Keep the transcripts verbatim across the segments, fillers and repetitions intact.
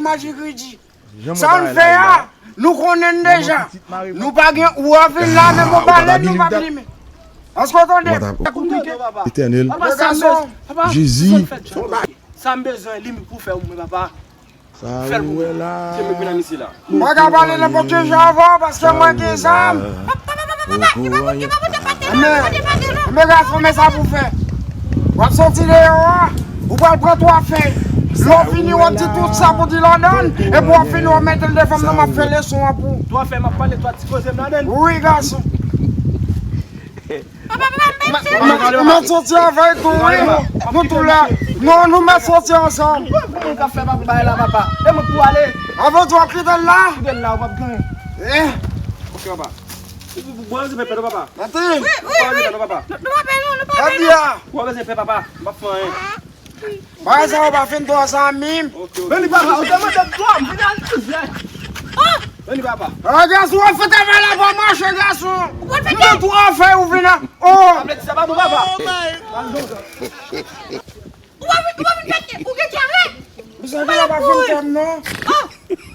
ak maji gridi. Sa n fè a, nou konnen n deja. Nou pa gen ou ap vin la, men bon, pale nou pa blimen. Èske w tande? Etènèl, Jezi. Sa m bezwen li pou fè ou mwen papa. Fè l pou mwen. Se mwen ki nan misye la. Mwen ka pale nenpòt ki jan avè w paske mwen gen zam. Men, men gason, men sa pou fè. W ap soti deyò a, ou pral pran twa fèy. Lè w fini, w ap di tout sa pou di ladan l, epi w ap fini, w ap mete l devan m nan, m ap fè leson an pou ou. Twa fèy, m ap pale twa ti koze m ladan l. Wi, gason. Papa, papa, m pa ap sere. Ou mèt soti avè l tou, wi. Nou tou la. Non, nou mèt soti ansanm. Mwen k ap fè papa bagay la, papa. E mwen k pou ale. Avan tou ap kite l la. Kite l la, ou p ap genyen. Eh. Ok, papa. Ou, ou, ou, ou bezwen pè, papa. Mati. Wi, wi, wi. Papa. Nou, nou pa pè, non, nou pa pè, non. Ou bezwen pè, papa. M p ap fè anyen. Bagay sa yo pa fin twa sa menm. Ok, ok. Vini papa, ou te mande twa, m vin al toujou. Oh! Vini papa. Ah, gason, w ap fè travay la pa mache, gason. Ou pral fè nou twò fè ou vin la. Oh! Sa vle di sa pa bon, papa. Ou pa vin, ou pa vin fè, ou gen dyare. Misye vin la pa fin twa non. Oh!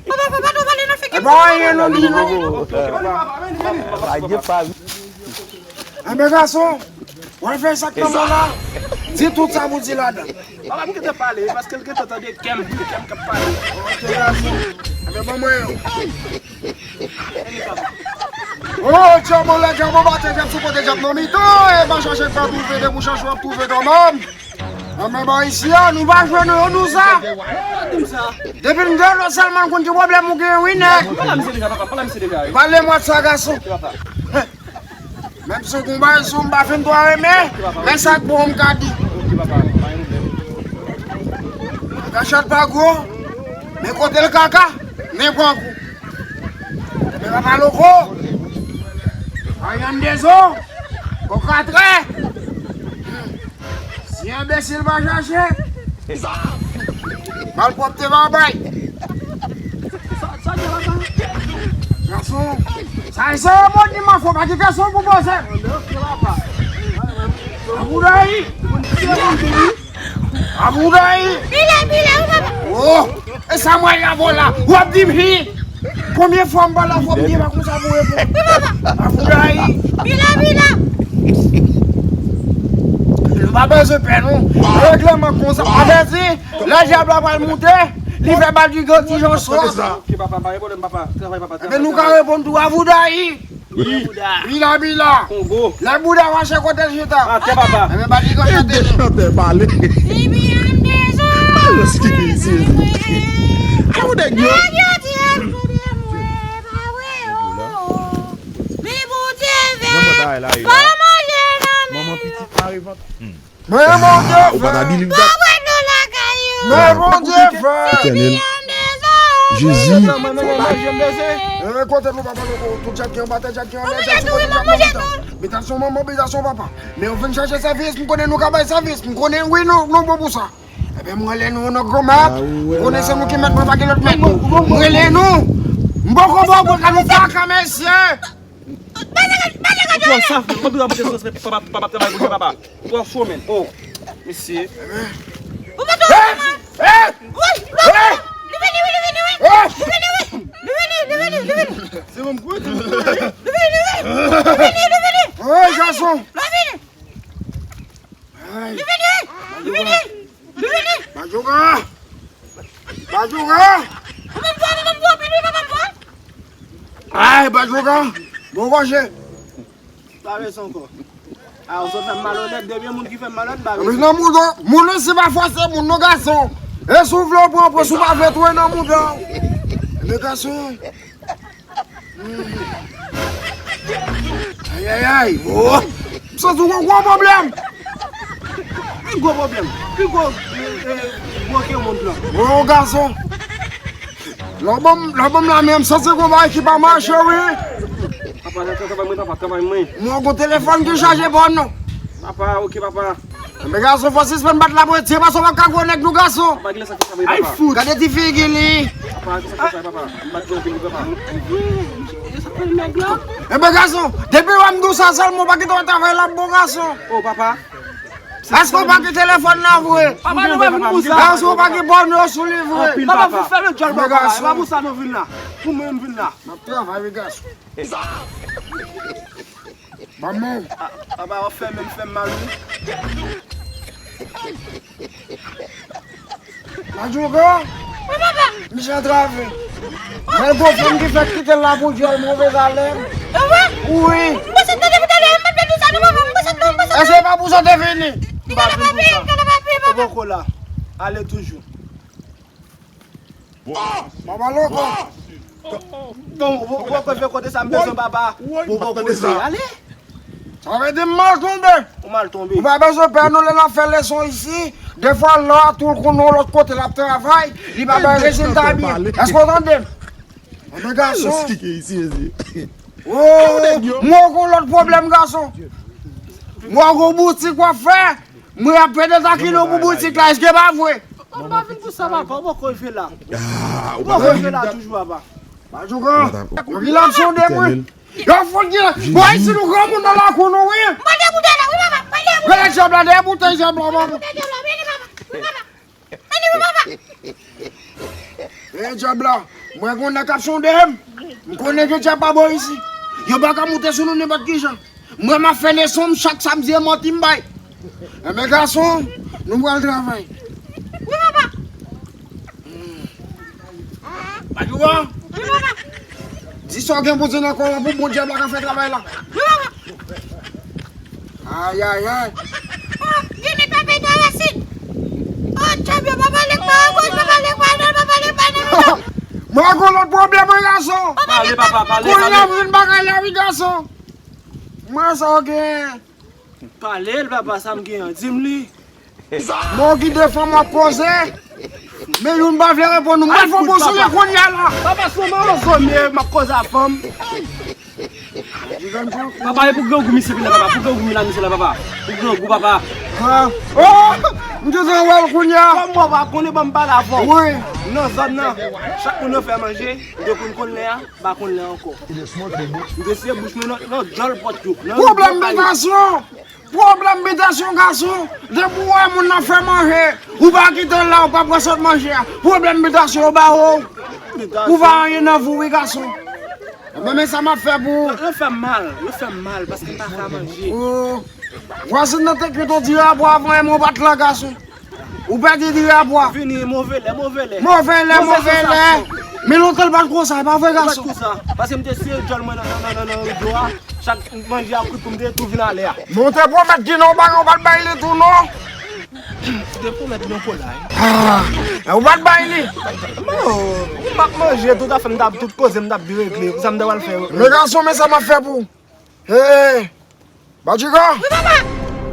Papa, papa, nou pale nan fè kè. E pa anyen non, di non. Ok, ok, papa. Vini, vini. Enben, gason, w al fè sa k nan men w la. Di tout sa pou di ladan. Papa, m gentan pale, paske l gentan tande kè m, kè m k ap pale. Ok, gason. Enben, ban mwen yo. Oh, djab anlè, djab anba tè, djab sou kote, djab nan mitan. E pa chache pa twouve, depi w chache w ap twouve kanmenm. Enben, bò isi a, nou pa jwe nou, nou sa. Depi n de lò sèlman, n konn ki pwoblèm ou gen, wi, nèg. Pale mwen de sa, gason. Menm si w konn bay sou m pa fin twa renmen, men sa k bon m ka di. Kachat pa gwo, men kote l kaka, men pran kou. Men papa loko, ayann dezon, okatre. Si enbesil pa chache, malpwòpte pa bay. Gason, sa e se yon bon dimanch, fò pa gen kesyon pou poze. Aboudayi. Aboudayi. Bila, bila, ou papa. Oh, e sa mwen y ap la, w ap di m hi. Konbyen fwa m pale avè w, m di pa konsa pou reponn. Wi, papa. Afoudayi. Bila, bila. Nou pa bezwen pè, non. Regleman konsa. Avèti, lè dyab la pral moute, li fè badigan ti jan swa. Ok, papa, pa gen pwoblèm, papa. Travay, papa, travay. Enben, nou ka reponn tou, Afoudayi. Wi. Bila, bila. Kongo. Lè bouda mache kote l chita. Atè, papa. Enben, badigan chante. Chante, pale. Baby, I'm desert. Alò, ki biznis. Ayo, nèg yo. Nèg yo di m kote mwen pa we, oh. Men Bondye fè pa manje nan men. Manman pitit mare vant. Men Bondye fè. Ou pa ta believe that? Pa we dlo lakay yo. Men Bondye fè. Baby, I'm desert. Jezi. E, kote nou papa nou, tout djab ki anba tè, djab ki anlè, djab sou kote, djab nan mitan. Bitasyon manman, bitasyon papa. Men yo vin chache sèvis, m konnen nou ka bay sèvis, m konnen wi nou, nou bon pou sa. Ebyen, m rele nou nan gwo mèt. M konnen se nou ki mèt, mwen pa gen lòt mèt. M rele nou. M poko bon, mwen ka nou kaka, mesye. Ou twò saf, men. Mwen bezwen pote sou respè, papa, papa, travay pou papa. Ou twò cho, men. Oh, mesye. Ou pa twò cho, men. Wi, wi. Li vini, wi, li vini, wi. Li vini, wi. Li vini, li vini, li vini. Se bon, kou. Li vini, wi. Li vini, li vini. Wi, gason. Li vini. Li vini! Li vini! Li vini! Badjougan! Badjougan! Ou menm vwa, ou menm vwa, ou menm vwa! Ay, Badjougan! Bon, Roger! Pa bezwen ankò. A, ou sot fè m malonèt, depi yon moun ki fè m malonèt, m pa bezwen. Nan mouda, moun isi pa fòse moun, non, gason. E si w vle, w pran, pran, si w pa vle, tou e nan mouda. Men gason. Ay, ay, ay. Oh. M santi w gon gwo pwoblèm. Ki gwo pwoblèm? Ki gwo, eh, eh, gwo ke mond lan? Oh, gason. Lè w ban m, lè w ban m la men, m santi gon bagay ki pa mache, wi. Papa, travay mwen, papa, travay mwen. Mwen gon telefòn ki chaje bon, non. Papa, ok, papa. Men gason, fò sispann bat la pou Dye, paske w p ap ka gwo nèg nou, gason. Papa, gade sa ki sa, papa. Ay, fout. Gade ti figi li. Papa, gade sa ki sa, papa. M bat gwo figi, papa. Enben, gason, depi w wè m di w sa sèlman, w pa kite w travay la, bon gason. Oh, papa. Èske w pa gen telefòn nan vre? Papa, nou pa vin pou sa. Èske w pa gen bòne sou li vre? Anpil, papa, papa. Fèmen djòl, papa. E pa pou sa nou vin la. Pou mwen, m vin la. M ap travay, wi, gason. Ban m men w. A, papa, w ap fè menm fè m mal, wi. Madjouga? Wi, papa. Misye antrave. Gen gwo fanm ki fèk kite l la pou dyòl, move zalèm. E vre? Wi. M panse tande pou talè, m pa t vle di sa, non, papa. M panse, non, m panse. Èske se pa pou sa w te vini? Li gade papi, li gade papi, papa. Ou poko la. Ale toujou. Papa loko. Ton, ou, ou, ou kote sa m bezwen papa. Ou, ou, ou kote sa. Ale. Sa vle di m mal tonbe. Ou mal tonbe. Ou pa bezwen pè nou lè n ap fè leson isi. Defwa lò a tou l konnen yon lòt kote l ap travay, li pa bay rezilta byen. Èske w tande m? Anben gason. Oh, mwen gon lòt pwoblèm gason. Mwen gon boutik w ap fè. Mwen ap pede takine w pou boutik la, èske pa vre? Ou pa vin pou sa papa, ou poko rive la. Ou poko rive la toujou papa. Majougan, yo ki l ap sonde mwen. Yo fout gen. Bon, isi nou granmoun nan lakou nou, wi. Mwen deboute la, wi papa, mwen deboute. Gade dyab la, deboute dyab la, papa. Mwen deboute dyab la, mwen deboute papa, wi papa. Mwen deboute papa. E dyab la, mwen konnen k ap sonde m. M konnen gen dyab pa bò isi. Yo pa ka moute sou nou nenpòt ki jan. Mwen m ap fè leson m chak samdi e manti m bay. Enben gason, nou pral travay. Wi papa. Majougan. Wi papa. Di sa w gen pou di nan kò w pou bon dyab la ka fè travay la. Wi papa. Ayayay. Oh, vini papa nan rasin. Oh, dyab yo pa pale pa goch, pa pale pa dwat, pa pale pa nan mitan. Mwen gon lòt pwoblèm wi gason. Pale papa, pale. Kounye a m vin bagay la wi gason. Mwen sa w gen. Pale l papa, sa m gen an, di m li. Mwen kite fanm w ap koze. Men youn pa vle reponn ou. Mwen fò bon sou li kounye a la. Papa sou mwen anzome, m ap koze a fanm. Papa e pou grangou misye vin la papa, pou grangou misye la papa. Pou grangou papa. Oh, m te zan wè l kounye a. Kòm mwen pa konnen ban m pale avè w. Wi. Nan zòn nan, chak moun yo fè manje, m te konn konn lè a. M pa konn lè ankò. M te siye bouch mwen nan, nan djòl pòt yo. Pwoblèm bitasyon! Pwoblèm bitasyon gason! Depi w wè moun nan fè manje, ou pa kite l la, ou pa pran sòt manje a. Pwoblèm bitasyon yo ba ou. Ou pa anyen nan vi w wi gason. Enben men sa m ap fè pou ou. Yo fè m mal, yo fè m mal paske m pa ka manje. Oh. Vwazin nan te kite w di rapò avan e mwen w pa t la gason. Ou pèdi diri a bwa. Vini move lè, move lè. Move lè, move lè. Men lontan l pa t konsa, e pa vre gason? Li pa t konsa. Paske m te siye djòl mwen nan, nan, nan, nan, nan rido a. Chak manje a kwit pou m te tou vin ale a. Men w te pwomèt di non, w pa, w pa t bay li tou non. M te pwomèt li yon kola wi. Ah, e w pa t bay li. Non, m ap manje tout afè m t ap, tout koze m t ap regle. Sa m te pral fè. Men gason, men sa m ap fè pou ou. Hey! Badjiga! Wi papa!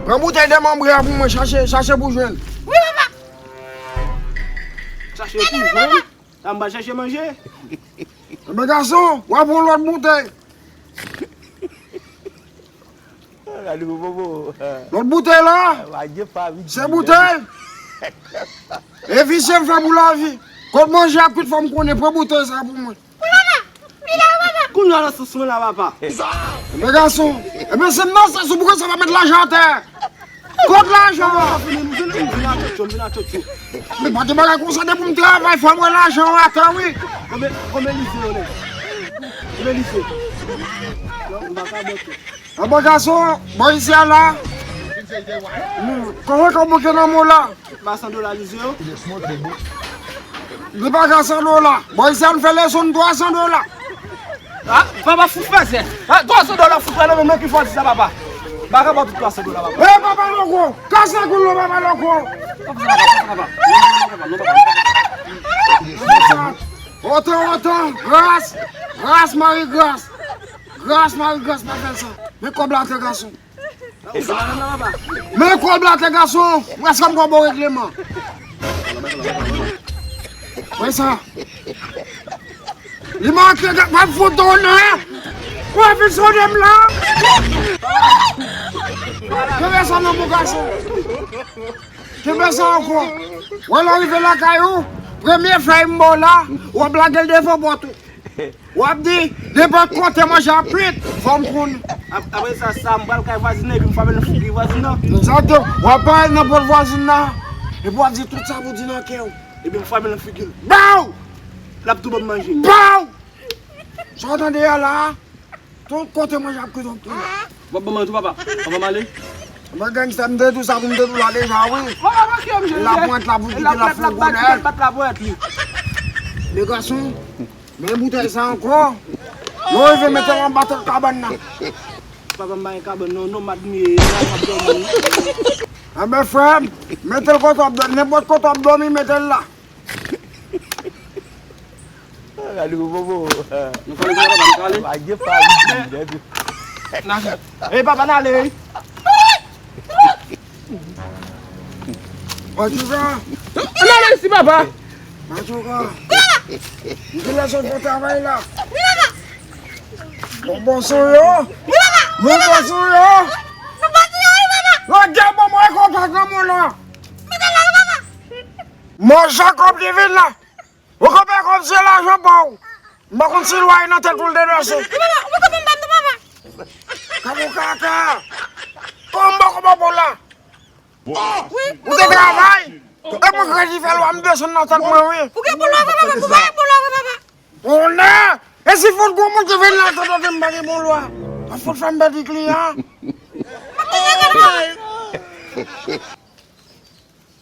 Pran boutèy demanbre a pou mwen, chache, chache pou jwenn. Wi papa! Chache pou jwenn? Sa m pral chache manje? Enben gason, w a pran lòt boutèy. Lòt boutèy la, se boutèy. E visye m fè pou lavi. Kot manje a kwit fò m konnen, pran boutèy sa pou mwen. Wi papa! Wi la papa! Kounye a nan sans mwen la papa. Enben gason, enben se m nan sans ou, poukisa w pa met lajan atè? Kot lajan an? M vin, m vin, m vin atè tchon, m vin atè tchon. Men pa gen bagay konsa, depi m travay fò m wè lajan an atè wi. Konbyen, konbyen li se yo nèg? Konbyen li se? Non, m pa ka bòt. Anben gason, bò isi a la. Kòman k ap bouke nan mo la? Ba san dola li se yo. Li pa ka san dola. Bò isi a n fè leson n twa san dola. Ah, papa fout fèzè. Ah, twa san dola fout pale menm nan ki fò di sa papa. Pa ka ba tout twa san dola papa. Eh papa loko, kase koul non papa loko. Otan, otan, gras, gras mari gras. Gras mari gras pa fè sa. Men kòb la atè gason. Men kòb la atè gason. Ou èske m pran bon regleman? Wè sa. Li manke gad pa fout ou nan. Ou ap vin sonde m la. Kenbe sa nan men w gason. Kenbe sa ankò. Wè lè w rive lakay ou, premye fèy m ba w la, w ap lage l devan pòt ou. W ap di, nenpòt kote manje ap kwit, fò m konn. Ap-, apre sa, sa, m pral kay vwazin nan, epi m frape l nan figi vwazin nan. Egzakteman. W ap parèt nan pòt vwazin nan, epi w ap di tout sa pou di nan kè w. Epi m frape l nan figi l. Baw! L ap tou ban m manje. Baw! Sa w tande a la a? Tout kote manje ap kwit, w ap tounen. W ap ban mwen tou, papa. Papa m ale. Mwen gangsta, m te di w sa pou m te di w la deja, wi. Lapwent la pou kite la fougonè. Bat lapwent li. Men gason, men boutèy sa ankò. Lè w rive mete l anba tèt kabann nan. Papa m pa gen kabann non, non, m admire, m ap dòmi. Anben frè m, mete l kote w ap dòmi, nenpòt kote w ap dòmi, mete l la. Gade ou bobo. Nou pale, nou pale, nou pale. Pa gen pa vin, nèg. E papa n ale wi. Matchouka. N ale isi papa. Matchouka. M te lè sot fè travay la. Bon bon sou yo. Bon bon sou yo. Lòt gè bon mwen kontan granmoun nan. Mwen Jakòb te vin la. Ou konprann kòm se lajan pa w. M pa konn si lwa nan tèt ou l denonse. Ou pa konn ban m non papa. Kamo kaka. Kòman m pa konn ban w la? Ou te travay. E mwen kredi fè lwa m desann nan tèt mwen wi. Ou gen bon lwa vre papa, ou pa gen bon lwa vre papa. Bonè. E si fout gwo moun ki vin nan tèt ou m pa gen bon lwa. A fout fè m pèdi kliyan.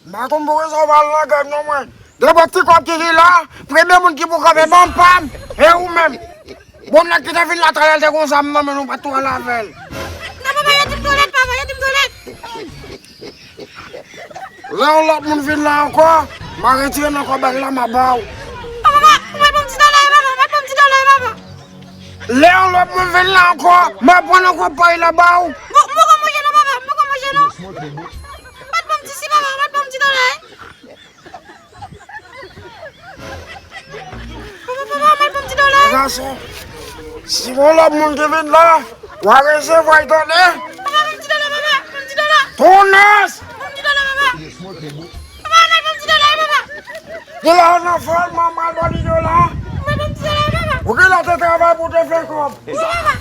M pa konn pou rezon w pa al nan gèt non mwen. Depi ti kòb ki vin la, premye moun ki pou kanpe ban m pa m, e ou menm. Bon nèg ki te vin la talè l te gon zam nan men nou pa t twò al avè l. Non papa, yo di m twò lèd papa, yo di m twò lèd. Lè yon lòt moun vin la ankò, m a retire nan kòb la m a ba w. Papa, ou mèt ban m ti dola yo papa, ou mèt ban m ti dola yo papa. Lè yon lòt moun vin la ankò, m a pran nan kòb pa l la ba w. Mwen mwen manje non papa, mwen manje non. Ou mèt ban m ti si papa, ou mèt ban m ti dola. Papa, papa, ou mèt ban m ti dola. Gason, si yon lòt moun ki vin la, w a resevwa l tande. Papa, ban m ti dola papa, ban m ti dola. Tonas! Ban m ti dola papa. Papa, ou mèt ban m ti dola papa. Di la nan fòl manman l ban li dola. Ou mèt ban m ti dola papa. Ou gen lè te travay pou te fè kòb. Wi papa.